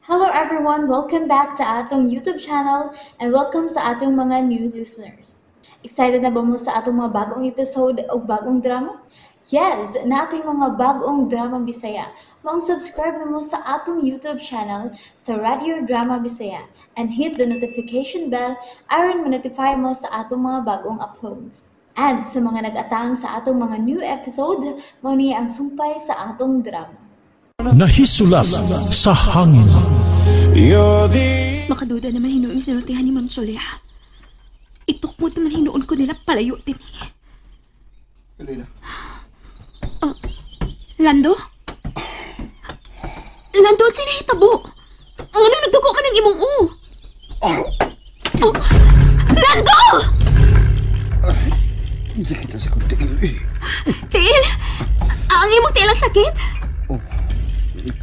Hello everyone! Welcome back to atong YouTube channel and welcome sa atong mga new listeners. Excited na ba mo sa atong mga bagong episode o bagong drama? Yes! Nating mga bagong drama Bisaya. Maong subscribe na mo sa atong YouTube channel sa Radio Drama Bisaya and hit the notification bell aron ma-notify mo sa atong mga bagong uploads. And sa mga nag-atang sa atong mga new episode, mao ni ang sumpay sa atong drama. Nahisulat sa hangin. Makaduda naman hinuon sinultihan ni Ma'am Julia. Itukmod naman hinuon ko nila palayo din. Elena. Lando? Lando, ang sinahitabo? Ano nagdugo man ang imong u? Oh. Lando! Sakit sa kong tiil eh. Tiil? Ang imong tiil ang sakit? Oh,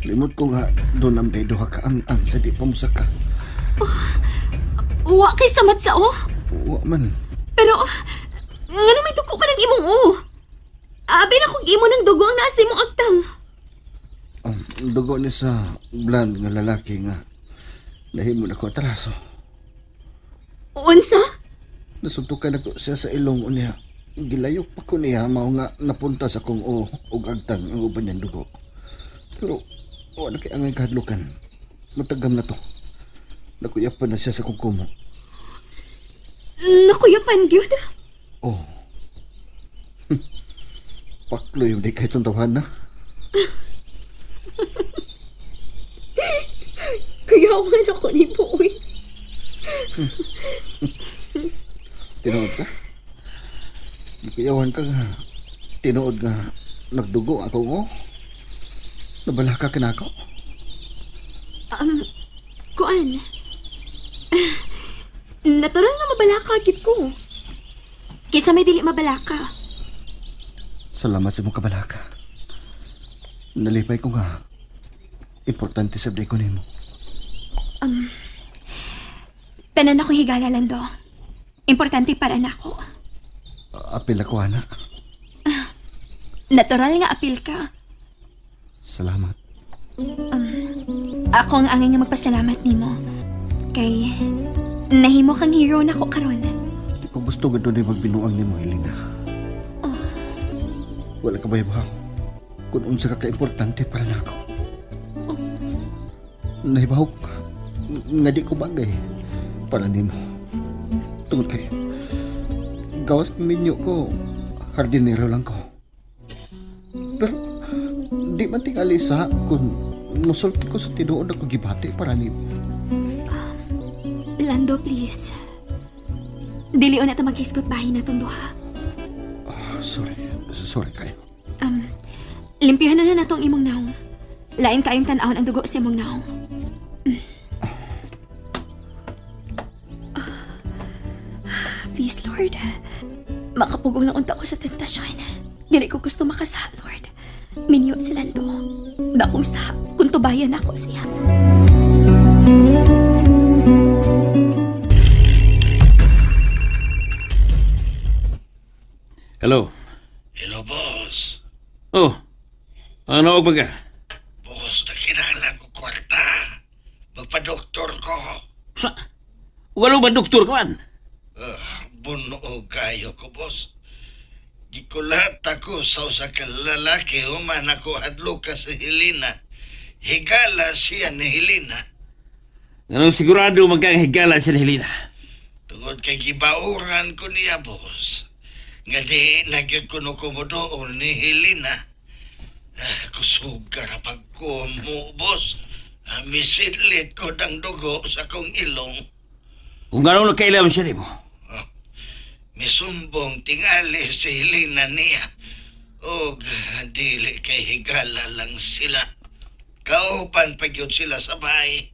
limot ko nga doon ang duha ka ang sa di pa musaka. Oh, wa kay samat sa o. Wa man. Pero, ngano may dugo man ang imong u? Abi na kung imo ng dugo ang nasa imong agtang. Dugo ni sa bland nga lalaki nga nahimo na ko atraso. Unsa? Nasuntukan ako siya sa ilong niya. Gilayok pa ko niya mao nga napunta sa kong o og agtang ang uban niyang dugo. Pero wala kay angay kahadlukan. Matagam na to. Nakuyapan na siya sa kong kumo. Nakuyapan gyud? Oh. Pakloy hindi kahit itong tawahan na. Kaya man ako ni Boy. Tinuod ka? Nakuyawan ka nga. Tinuod nga nagdugo ako mo. Nabalaka ka na ako? Kuan. Natural nga mabalaka gid ko. Kaysa may dili mabalaka. Salamat sa imong kabalaka. Nalipay ko nga. Importante sa day ko nimo. Tanan ako higala, Lando. Importante para nako. Apil ako, ana. Natural nga apil ka. Salamat. Ako ang angay nga magpasalamat nimo. Kay nahimo kang hero nako karon. Di ko gusto nga doon ay magbinuang nimo, Helena. Oh. Wala ka ba iba kung unsa ka kaimportante para nako. Oh. Nahibahok nga di ko bagay para nimo. Tungod kay gawas ang minyo ko, hardinero lang ko. Pero di man tingali sa kung musulti ko sa tinuod ako gibati para nimo. Lando, please. Dili na ta maghisgot bahin na itong duha. Oh, sorry. Sorry kayo. Limpihan na natong imong naong. Lain kayong tan-awon ang dugo sa imong naong. Please, Lord. Makapugong lang unta ko sa tentasyon. Dili ko gusto makasaha, Lord. Minyo si Lando. Dakong saha, kung tubayan ako siya. Hello. Hello, boss. Oh, ano ba ka? Boss, nakilala ko kwarta. Magpa-doktor ko. Sa? Walo ba doktor ka man? Buno kayo ko, boss. Gikulat ako sa usa ka lalaki human ako hadloka sa Helena. Higala siya ni Helena. Anong sigurado magkang higala siya ni Helena? Tungod kay gibauran ko niya, boss. Nga di nagyod ko no kumudoon ni Helena. Kusugar pagkumo, boss. Misidlit ko ng dugo sa kong ilong. Kung gano'n nagkailam siya, di mo? Misumbong tingali si Helena niya. Og dili kay higala lang sila. Kaupan pa gyud sila sa bahay.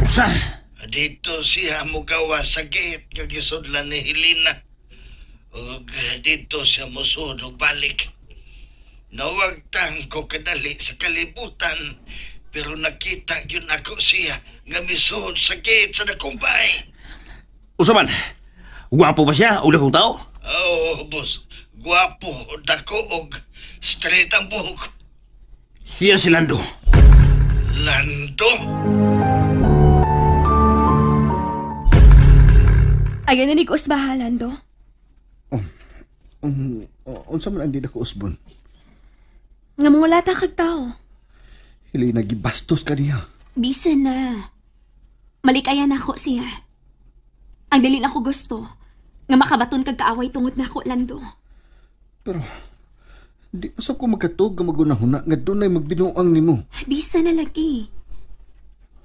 Sa? Dito siya mugawa sa gate nga gisudlan ni Helena. Og dito siya musud og balik. Nawagtang ko kadali sa kalibutan, pero nakita gyud ako siya nga misud sa gate sa nakumbay. Usa man, gwapo ba siya o dakong tao? Oo, boss. Gwapo, dako og straight ang buhok. Siya si Lando. Lando? Ayaw na ni Usbaha, Lando. Unsa man ang di na ko usbon? Nga mangulata kag tao. Helena, gibastos ka niya. Bisan na. Malikayan ako siya. Ang dili na ko gusto. Nga makabaton kag kaaway tungod na ako, Lando. Pero, di pa sa ko magkatog nga magunahuna nga dunay magbinuang nimo. Bisan na lagi.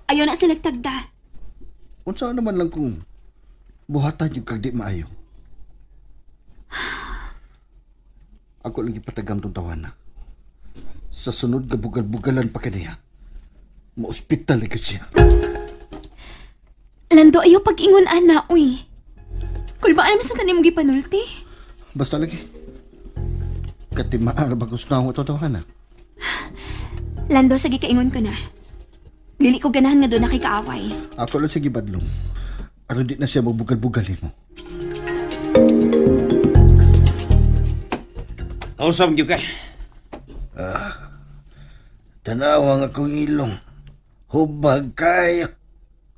Ayaw na sila tagda. Unsa naman lang kung buhatan yung kag di maayo. Ako lang ipatagam tong tawana. Sa sunod nga bugal-bugalan pa kaniya, ma-ospital na siya. Lando, ayaw pag-ingon ana, uy. Kulbaan naman sa tanim mong gipanulti. Basta lagi. Katimaan na bagus na akong tawana. Lando, sige kaingon ko na. Dili ko ganahan nga doon na kay kaaway. Ako lang sige badlong. Aron di na siya magbugal-bugal mo. Ausam gyud ka. Tanaw ang akong ilong. Hubag kayo.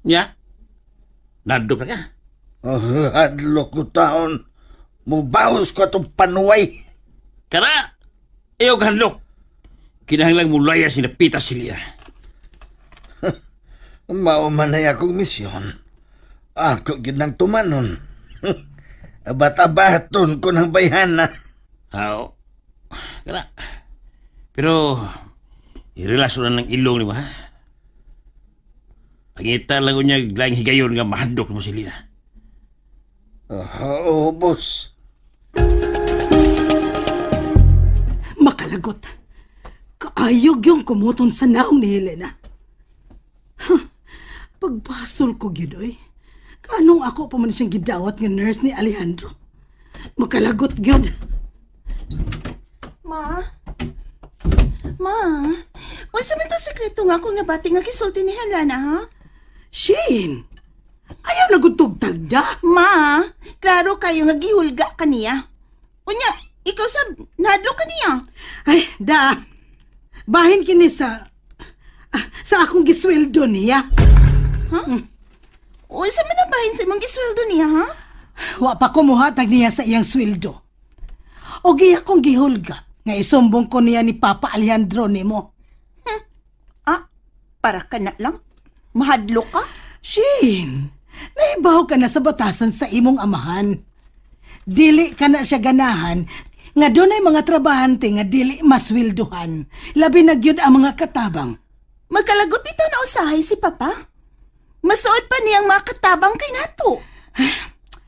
Nya. Nadto pa ka. Oh, hadlok ko taon. Mubaos ko atong panuway. Kara. Ayaw ka hadlok. Kinahanglang mulaya si Napita silia. Mao man ay akong misyon. Ako gid nang tumanon. Abat-abaton ko ng bayhana. Aw. Kara. Pero i-relax na ng ilong nimo ha. Pangita lang ko niya laing higayon nga mahadlok mo si Lina. Oo, boss. Makalagot. Kaayog yung kumuton sa naong ni Helena. Huh, pagbasol ko gyud oy. Kanong ako pa man siyang gidawat nga nurse ni Alejandro. Makalagot gyud. Ma? Ma? Unsa man to sekreto nga akong nabati nga gisulti ni Helena, ha? Shane! Ayaw na gud tagda. Ma, klaro kayo nga gihulga kaniya. Unya, ikaw sab nahadlok kaniya. Ay, da. Bahin kini sa akong gisweldo niya. Ha? Unsa man ang bahin sa imong gisweldo niya, ha? Wa pa ko mohatag niya sa iyang sweldo. O giya kong gihulga nga isumbong ko niya ni Papa Alejandro nimo. Ah, para ka na lang. Mahadlok ka? Shane, naibaw ka na sa batasan sa imong amahan. Dili ka na siya ganahan nga dunay mga trabahante nga dili masweldohan. Labi na gyud ang mga katabang. Magkalagot bitaw na usahay si Papa. Masuod pa niyang mga katabang kay nato.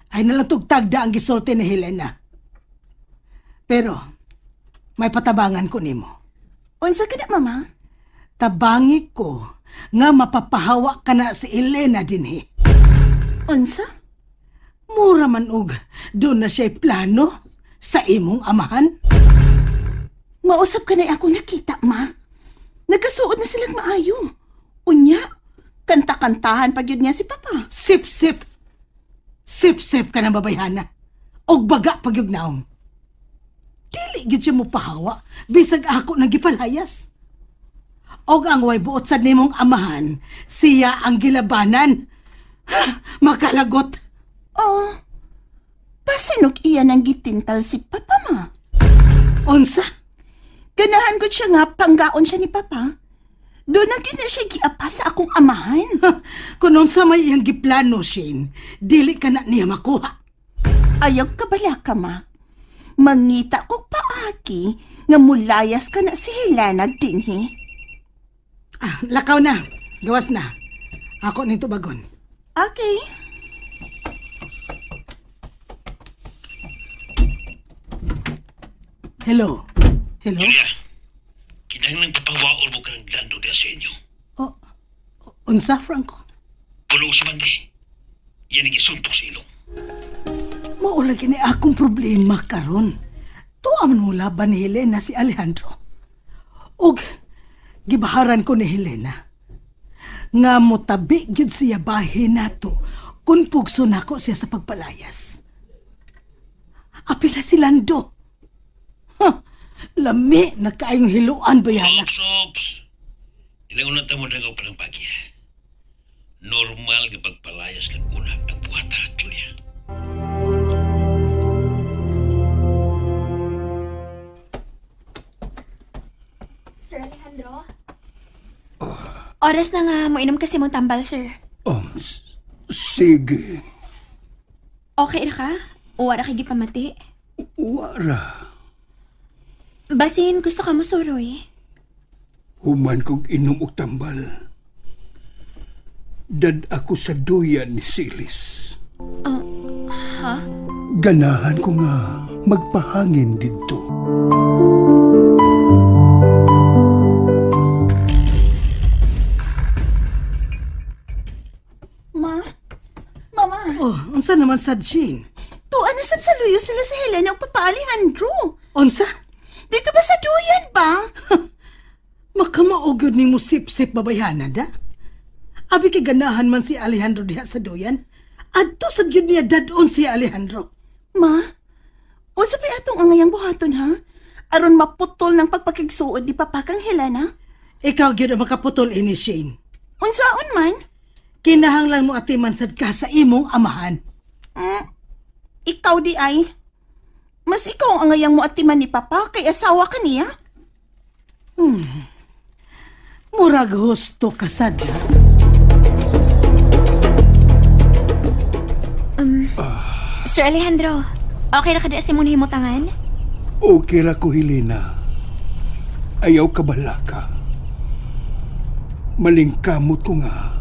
Ay nalang tugtagda ang gisulti ni Helena. Pero may patabangan ko nimo. Unsa ka na, Mama? Tabangi ko nga mapapahawa ka na si Elena dinhi. Unsa? Mura man og doon na siya'y plano sa imong amahan. Mausap ka na ako nakita, Ma. Nagkasuod na silang maayo. Unya, kanta-kantahan pag yun niya si Papa. Sip-sip. Sip-sip ka na babayhana. Og baga pag yun naong. Dili gyud siya mo pahawa, bisag ako nagipalayas. Og ang way buot sa nimong amahan, siya ang gilabanan. Ha, makalagot. Oh, pasinok iya nang gitintal si Papa, Ma. Unsa? Ganahan ko siya nga panggaon siya ni Papa. Doon na gyud na siya giapa sa akong amahan. Kung unsa may iyang giplano, Shane, dili ka na niya makuha. Ayaw ka bala ka, Ma. Mangita kog paaki nga mulayas ka na si Helena dinhi. Ah, lakaw na. Gawas na. Ako ning tubagon. Okay. Hello. Hello? Julia, kinahanglang papawaol mo ka ng Lando diya sa inyo. Oh, unsa, Franco? Pulo sa mandi. Yan ang isuntok sa ilong. Maula gini akong problema karon. Tuwa man mo laban ni Helena si Alejandro. Og gibaharan ko ni Helena nga motabi gyud siya bahin nato kung pugso nako siya sa pagpalayas. Apila si Lando. Huh, lami na kaayong hiluan bayana. Ops, ops. Ilang una ta mo dagaw pa ng pagya. Normal nga pagpalayas lang una ang buhata, Julia. Sir Alejandro? Oras na nga, moinom kasi mong tambal, sir. Sige. Okay ra ka? Wara kay gipamati? Wara. Basin, gusto ka mo suroy? Human kong inom og tambal. Dad ako sa duyan ni Silis. Ha? Ganahan ko nga magpahangin didto. Ma? Mama? Oh, unsa naman sad, Shane? Tuan na sab sa luyo sila sa Helena ug Papa Alejandro. Unsa? Dito ba sa duyan ba? Makamaog yun ni mo sip-sip babayhana da? Abi kay ganahan man si Alejandro diha sa duyan. Adto sad yun niya dadon si Alejandro. Ma, unsa pa'y atong angayang buhaton ha? Aron maputol ng pagpakigsuod ni Papa kang Helena? Ikaw gyud ang makaputol ini, Shane. Unsaon man? Kinahanglan mo atiman sad ka sa imong amahan. Ikaw di ay. Mas ikaw ang angayang mo atiman ni Papa kay asawa ka niya. Murag husto ka sad ha? Sir Alejandro, okay ra ka di sa imong himutangan? Okay ra ko, Helena. Ayaw ka balaka. Malingkamot ko nga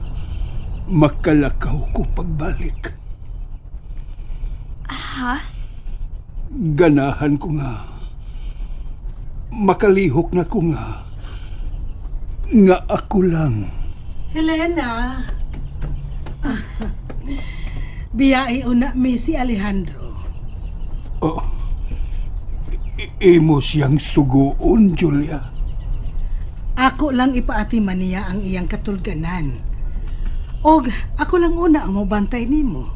makalakaw ko pagbalik. Ha? Ganahan ko nga. Makalihok na ko nga. Nga ako lang. Helena. Biyai una mi si Alejandro. Oh. Imo siyang suguon, Julia. Ako lang ipaatiman niya ang iyang katulganan. Og ako lang una ang mobantay nimo.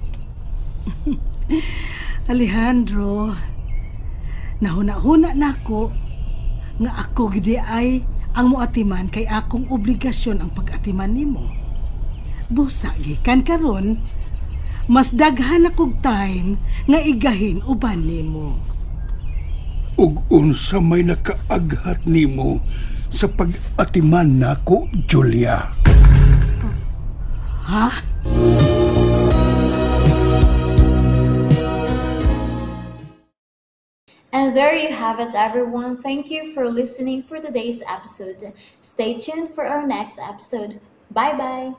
Alejandro, nahuna-huna nako nga ako gid ay ang moatiman kay akong obligasyon ang pag-atiman nimo. Busa gikan karon, mas daghan akong time nga igahin uban nimo. Ug unsa may nakaaghat nimo sa pag-atiman nako, Julia? Ha? And there you have it, everyone. Thank you for listening for today's episode. Stay tuned for our next episode. Bye-bye.